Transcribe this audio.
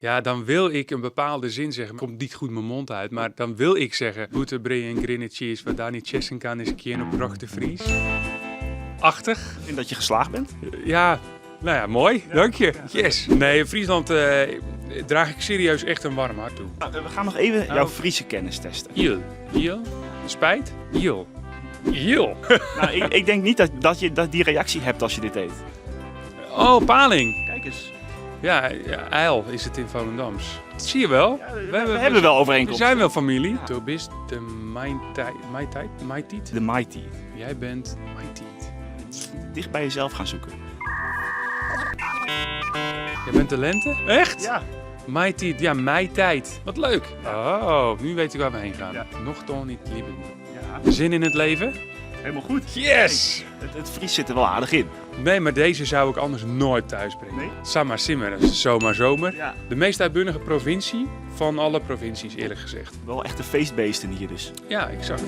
Ja, dan wil ik een bepaalde zin zeggen. Komt niet goed mijn mond uit, maar dan wil ik zeggen: Boete, brea en griene tsiis, wat daar niet chessen kan is keer op de Fries. Achtig. Ik vind dat je geslaagd bent. Ja, nou ja, mooi. Dank je. Yes. Nee, Friesland draag ik serieus echt een warm hart toe. Nou, we gaan nog even jouw Friese kennis testen. Il. Il. Spijt. Il. Il. Nou, ik denk niet dat je dat die reactie hebt als je dit eet. Oh, paling. Kijk eens. Ja, ja, ijl is het in Volendams. Dat zie je wel. Ja, we hebben wel We overeenkomsten. zijn wel familie. Do bist de mijn tijd, mijn tijd? De Mighty. Jij bent mijn tijd. Dicht bij jezelf gaan zoeken. Jij bent de lente? Echt? Ja. Mijn tijd, ja, mijn tijd. Wat leuk. Oh, nu weet ik waar we heen gaan. Ja. Nog toch niet lieben. Ja, Zin in het leven? helemaal goed. Yes! Het Fries zit er wel aardig in. Nee, maar deze zou ik anders nooit thuis brengen. Nee? Samar Simmer, dat is zomaar zomer. Ja. De meest uitbundige provincie van alle provincies, eerlijk gezegd. Wel echte feestbeesten hier dus. Ja, exact.